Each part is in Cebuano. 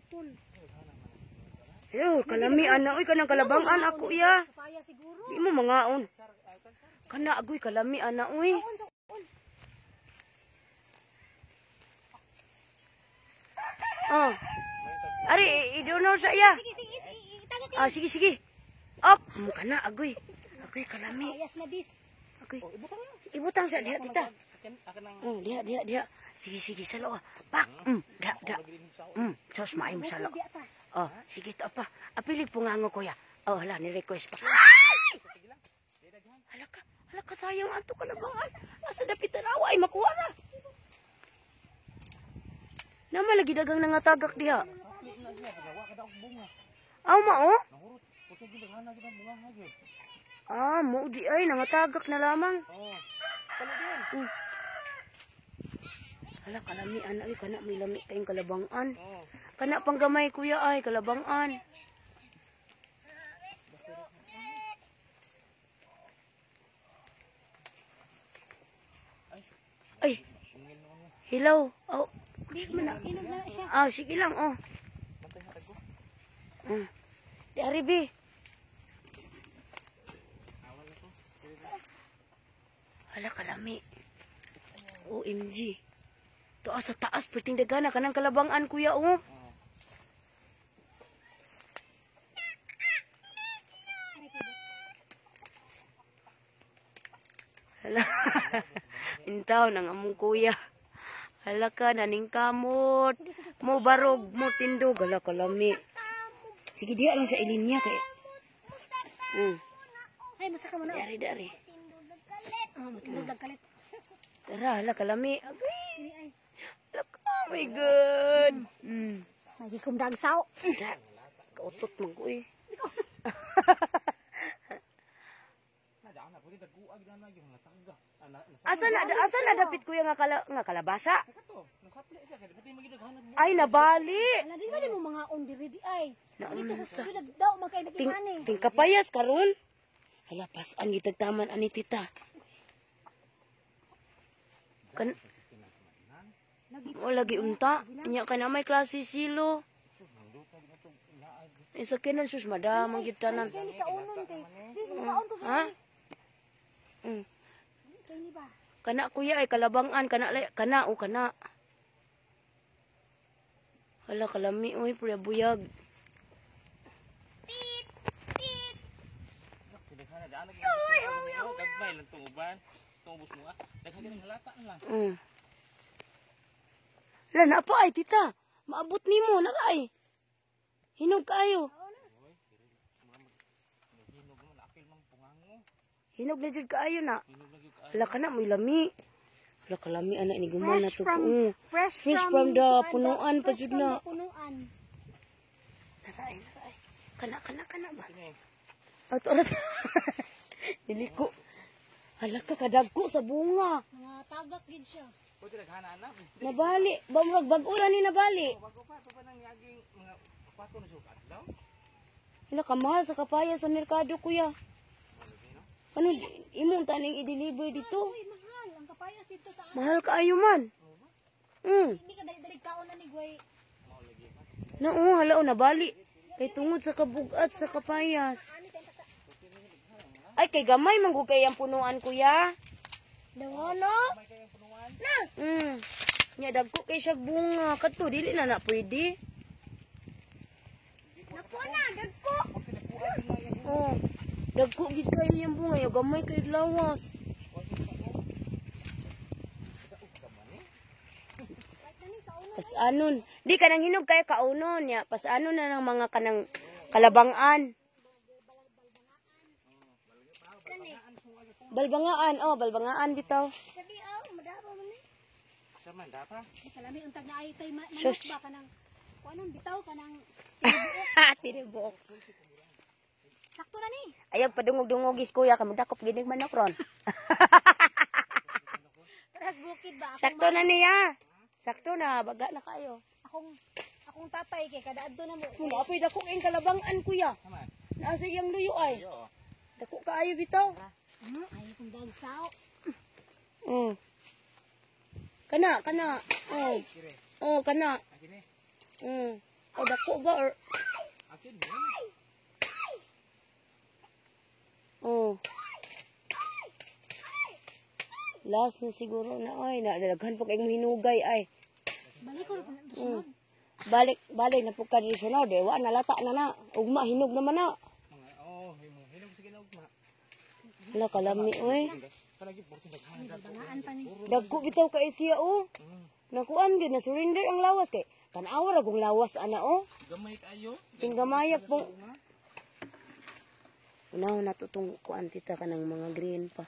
Putol. Yo, kalami ana oy, kanang kalabangan ako iya. Papaya siguro. Di mo mangaon. Kana agoy kalami ana oy. Oh. Ari, idono sa iya. Sige, sige, itagak. Ah, sige, sige. Up, mo kana agoy. Agoy kalami. Ayas na bis. Agoy. Ibutang sa diha, tita. Oh, diha, diha, diha. Sige, sige, salo ka. Pak. Da, da. Sos maayo mo salo. Diya ta. Oh, sige to pa. Apilig po nga ngo, kuya. Oh, hala, ni request pa. Ay! Hala ka, sayang anto ka na bang? Asa dapit tanawa ay makuha na. Nama lagi dagang nangatagak diha. Aw mao? Ah, mo di ay nangatagak na lamang. Hala, kalami ana oy, kana may lami kayong kalabangan. Kana pang gamay kuya ay kalabangan. Ay. Hilaw. Oh, gusto mo na. Inom na siya. Ah, sige lang oh. Di ari bi. Hala, kalami. OMG. To sa taas perting dagana kanang kalabangan kuya oh. Hala. Intaw nang among kuya. Hala ka naning kamot. Mo barog mo tindog, hala kalami. Sige diha lang sa ilinya kay. Ay, masaka mo na. Dari dari. Oh, matindog lang kalit. Tara, hala kalami. Agay. Dili ay. Hala ka, oh my God. Lagi kong dagsaw. Da, kautot man ko eh. Asa na dapit kuya nga kala, nga kalabasa? Ay nabali. Ala, di ba di mo mga on diri di ay. Dito Naunsa. sa syudad daw man kay Ting nagimani. ting kapayas karon. Hala, pasan gitagtaman ani tita. Kan o lagi unta. Nya kay na may klase silo. Isa kinan sus madam ang gyud tanan. Kay ni kaunon kay. Di mo kaon to. Ha? Kay ni ba? Kana kuya ay kalabangan kana lay kana o kana. Hala kalami oy pura buyag. Gagmay lang itong uban. Itong ubos mo ah. Daghan ka ng halata na lang. Hala na pa ay tita. Maabot nimo na ay. Hinog kaayo. Hinog man, apil mang pungango. Hinog na jud kaayo na. Hinog lagi ka. Hala kana mo'y lami. Hala kalami ana ni guman na Fresh to. from fresh, Fresh from the punuan pa fresh jud from na. the punuan. Naray, naray. Kana kana kana ba? Ato ato. Niliko. Hala ka kadagko sa bunga. Mga tagak gid siya. Pwede naghana na. Nabali, ba murag bag-o ra ni nabali. Bago pa, ito pa nang yaging mga pato na sukat daw. Hala ka mahal sa kapaya sa merkado kuya. Ano imong taning i-deliver dito? Uy, mahal ang kapayas dito sa Mahal kaayo man. Hindi ka dali-dali kaon na ni Gway. Nao, hala o nabali. Kay tungod sa kabugat sa kapayas. Ay, kay gamay man gud kay ang punuan kuya. Dangono. Na. Nya dagko kay siya bunga kadto dili na na pwede. Nakuha na, dagko. Oh. Dagko gid kayo yung bunga, yo gamay kay lawas. Pasanon. Di kanang hinog kay kaunon ya. Pasanon na ng mga kanang kalabangan. Balbangaan, oh, balbangaan bitaw. Sabi aw, madaba man ni. Sa man, dapa. Ay, kalami untag na ay tay manok Sus. ba kanang kuanon bitaw kanang Tinibuok. sakto na ni. Ayaw padungog-dungogis kuya, kamo dakop ginig manok ron. Ras bukid ba akong Sakto na niya. Sakto na, baga na kayo. akong tatay kay kada adto na mo. Muna apoy dako kayong kalabangan kuya. Naman. Naa sa iyang luyo ay. Yo. Dako kaayo bitaw. Ay kong dagsaw. Kana, kana. Oh. Oh, kana. Kini. Oh, dako. Dako ba or Akin mo. Oh. Last na siguro na ay na daghan pa kay hinugay ay. Balik ko na sunod. Balik balik na pud ka diri sunod eh wa na lata na na. Ugma hinog naman na. Mga oh, himo hinog sige na ugma. Hala kalami oy. Palagi porto daghan dagko. Bangaan pa ni. Dagko bitaw kay siya oh. Nakuan gyud na surrender ang lawas kay tan-awa ra kung lawas ana oh. Gamay kayo. Tinggamayak po. Unaw na to tong kuan tita kanang mga green pa.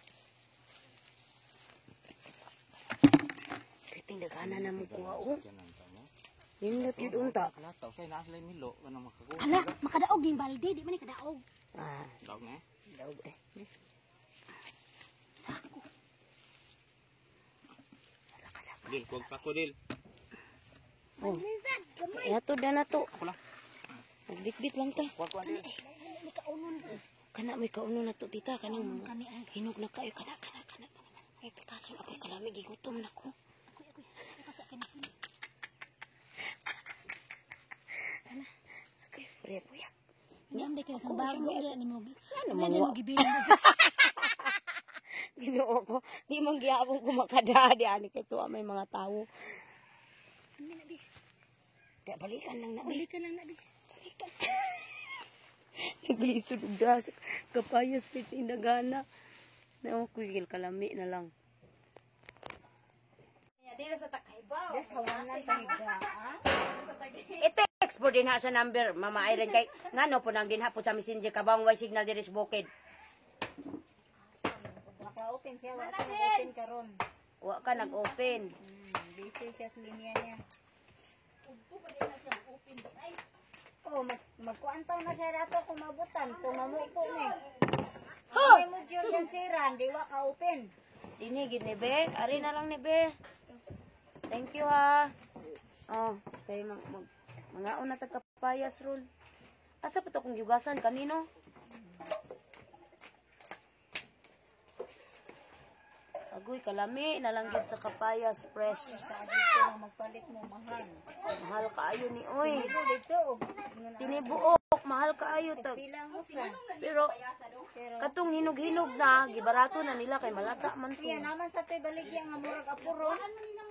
Piting daghana na mo kuha oh. Nindot yun unta. Kalata kay naa sila milo kanang makakuha. Ala, makadaog ning balde, di man ni kadaog. Ah, Daog na. Eh. daog eh. Sako. Dil, kuwag pa ko dil. Oh. Ihatod na na to. Ako lang. Nagbitbit lang ta. Kuwag ko dil. Ni kaunon ba? Kana may kauno na to tita kanang mga Kani ay. hinog na kayo kana kana kana. Ay pikason ako kalami gigutom na ko. Akoy akoy. Pasa kani. Okay, pure puyak. Ngam day kay bago di ni mo. Ano Di man ni wa? mo gibilin. Ginoo ko, di man gihapon ko makadadi ani kay tuwa may mga tawo. Ano na di? Kaya balikan lang na. Uy. Balikan lang na di. Balikan. Naglisod og das. Kapayas piting nagana. Na kuygil kalami na lang. I-text po din ha sa number, Mama Irene kay ngano po nang dinha po sa messenger kabang way signal diri sa bukid. Naka-open siya, wala siya open karon. Wa ka nag-open. Busy siya sa linya niya. Oh, magkuan pa na siya rato kung mabutan, kung mamupo ni. Ho! May module yan si Randy, wa ka open. Dini gid ni be, ari na lang ni be. Thank you ha. Oh, kay mag, mag mga una tag kapayas ron. Asa pa to kung giugasan kanino? Agoy kalami na lang gid sa kapayas fresh. Sabi ko nga magpalit mo mahal. Mahal kaayo ni oy. Dito dito og Tinibuok mahal kaayo tag. pila mo sa. Pero katong hinog-hinog na gibarato na nila kay malata man to. Kaya naman sa to'y baligya nga murag apuro.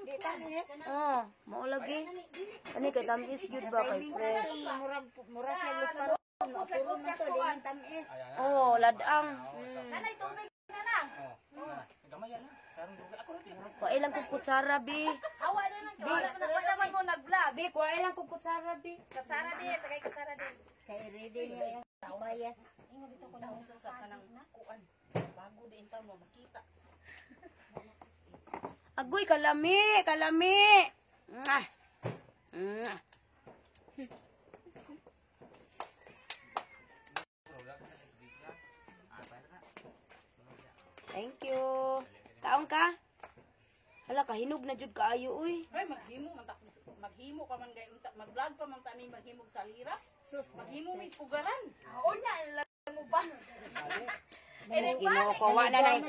Di tamis. Oh, mao lagi. Ani kay tamis gyud ba kay fresh. Murag murag siya lus paron. Apuro man to, di man tamis. Oh, ladang. Oh. Gamay lang. Sarong dugay. Ako ra dil. Kuha lang kog kutsara bi. Awa na lang, wala na wala man mo nag-vlog. Bi, kuha lang kog kutsara bi. Katsara din, tagay katsara din. Kay ready niya yung bayas. Agoy kalami, kalami. Mwah. Mwah. Thank you. Kaon ka? Hala, kahinog na jud kaayo uy. Ay, maghimo man ta, maghimo ka man gay unta, mag-vlog pa man ta ni maghimo sa lira. Sus, Maghimo mi pugaran. Oo na alam mo ba? Ginoo ko wa na nay.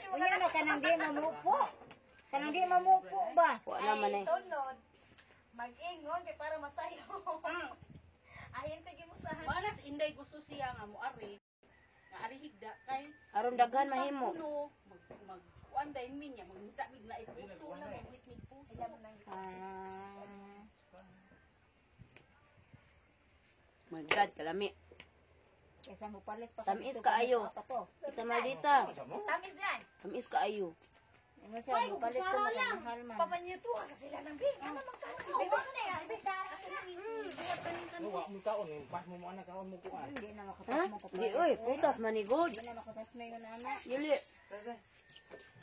Unya no kanang di mamupo. Kanang di mamupo ba? Wa na man eh. Sunod. Mag-ingon kay para masayo. Ahin tagi mo sa Malas inday gusto siya nga mo ari. Nga ari higda kay Aron daghan mahimo. Kuno mag mag kuan day min niya mangita mig na ipuso na magwit mig puso. Ah. My God, kalami. Kaysa mo palit pa Tamis dito, kaayo. pa to. Kita maldita. Tamis yan. Tamis kaayo. Ano siya, mo palit ko mahal man. Papanyeto sa sila nang bi. Ano magkano? Ano wa mo kaon, pas mo mo ana kaon mo kuan. Hindi na Ha? makapas mo Di oy, putas manigod. Hindi na makapas mo yun ana. Yuli.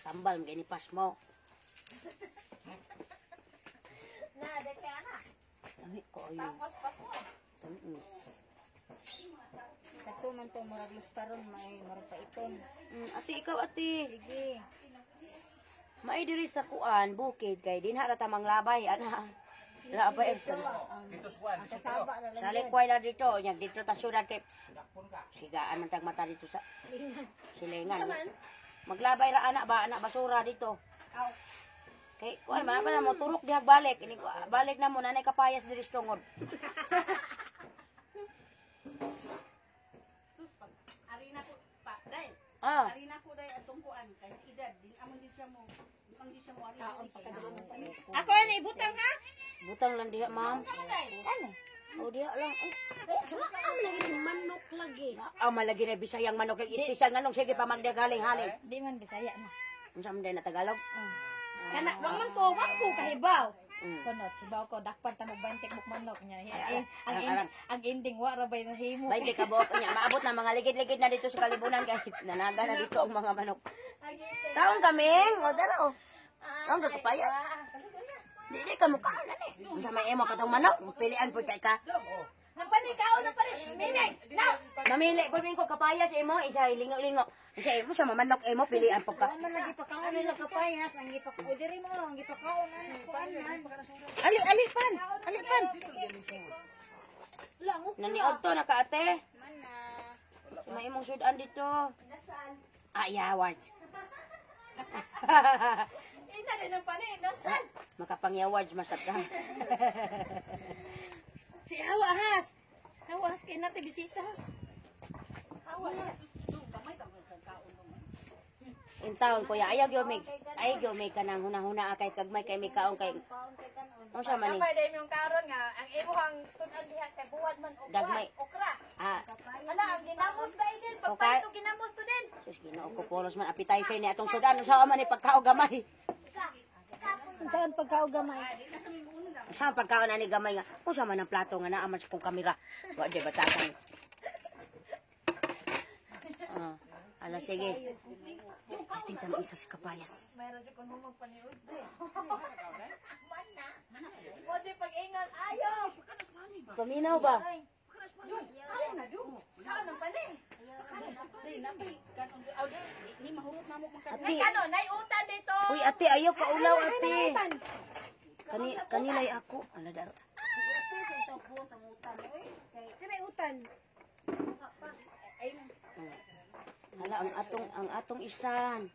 Tambal mo ni pas mo. Na, de kay ana. Lami ko ayo. Tapos pas mo. Tamis. Kato man to murag paron may murag pa iton. Ate ikaw ate. Sige. Maay diri sa kuan bukid kay dinha ra tamang labay ana. Labay sa Dito sa kuan, dito sa Kasaba na lang. Sa likway na dito, nya dito ta syudad kay sigaan man tag mata dito sa silingan. Maglabay ra ana ba ana basura dito. Kay kuan man pa na mo turok dihag balik ini balik na mo nanay kapayas diri sa tungod. na ko pa dai. Ah. Ari na ko dai atong kuan kay si edad din amon din siya mo. Ang di siya mo ari. Ako na ibutang ha. Butang lang diha, ma'am. Ano? Oh, diha lang. Oh. Ang lagi ng manok lagi. Ah, malagi na Bisayang manok kay espesyal nganong sige pa magdagaling-haling. Di man Bisaya na. Unsa man day na Tagalog? Kana wa man ko, wa ko kahibaw. Sunod, sibaw ko dakpan ta mo 20 buk manok niya. Ang Arang, arang. ang ending wa ra bay nahimo. 20 ka buok niya. Maabot na mga ligid-ligid na dito sa kalibunan kahit nanaga na dito ang mga manok. Taon kaming, o dara o. Taon ka kapayas. Dili ka mukha na ni. Unsa may imo katong manok, pilian pud kay ka. Nang panikaw nang pani. Miming. Now. Mamili pud ko kapayas imo, isa lingo-lingo. Isa imo sa manok imo pilian pud ka. Man lagi pakaon nila kapayas, ang gipakaon diri mo, ang gipakaon ano kuan man. Ali ali pan. Ali pan. Naniod to na ka ate. May imong sudan dito. Ah, yeah, awards. Ina din ang pani nasal. Makapang-awards masab ka. Si Hawa has. Hawa has kay natin bisita has. In town kuya, ayaw gyud may ayaw gyud may kanang hunahuna kay kagmay kay may kaon kay unsa man ni? Kapay dai yung karon nga ang imuhang sudan diha kay buwad man og Gagmay. okra. Ah, Ala ang ginamos dai din Okay. pagpaito ginamos to din. sus Ginoo ko poros man appetizer ni atong sudan unsa man ni pagkaon gamay. Saan pagkaon gamay? Unsa ang pagkaon ani gamay nga? Unsa man ang plato nga naa man sa kong kamera. Wa di batasan. Ah, ala sige. Ating tan isa sa kapayas. Mayroon jud kon humog paniud. Man na. Mo di pag-ingon ayo. Paminaw ba? Kaon ng pani. Dai na pay kanon aw dai ni mahurot na mo magka. Ate, Kano nay utan dito. uy ate ayaw kaulaw ate. Kani kanilay ako. Ala daro. Ay, may utan. Hala ang atong isan.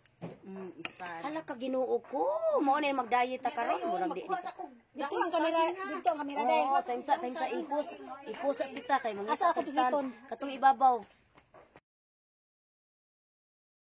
Isan. Hala ka Ginoo ko. Mao na yung mag-diet ta karon murag di. Magkuha sa kog. Dito ang kamera, dito ang kamera dai. Oo, time sa ipos. Ipos sa kita kay mga Asa ako stand. pigiton? Katong ibabaw.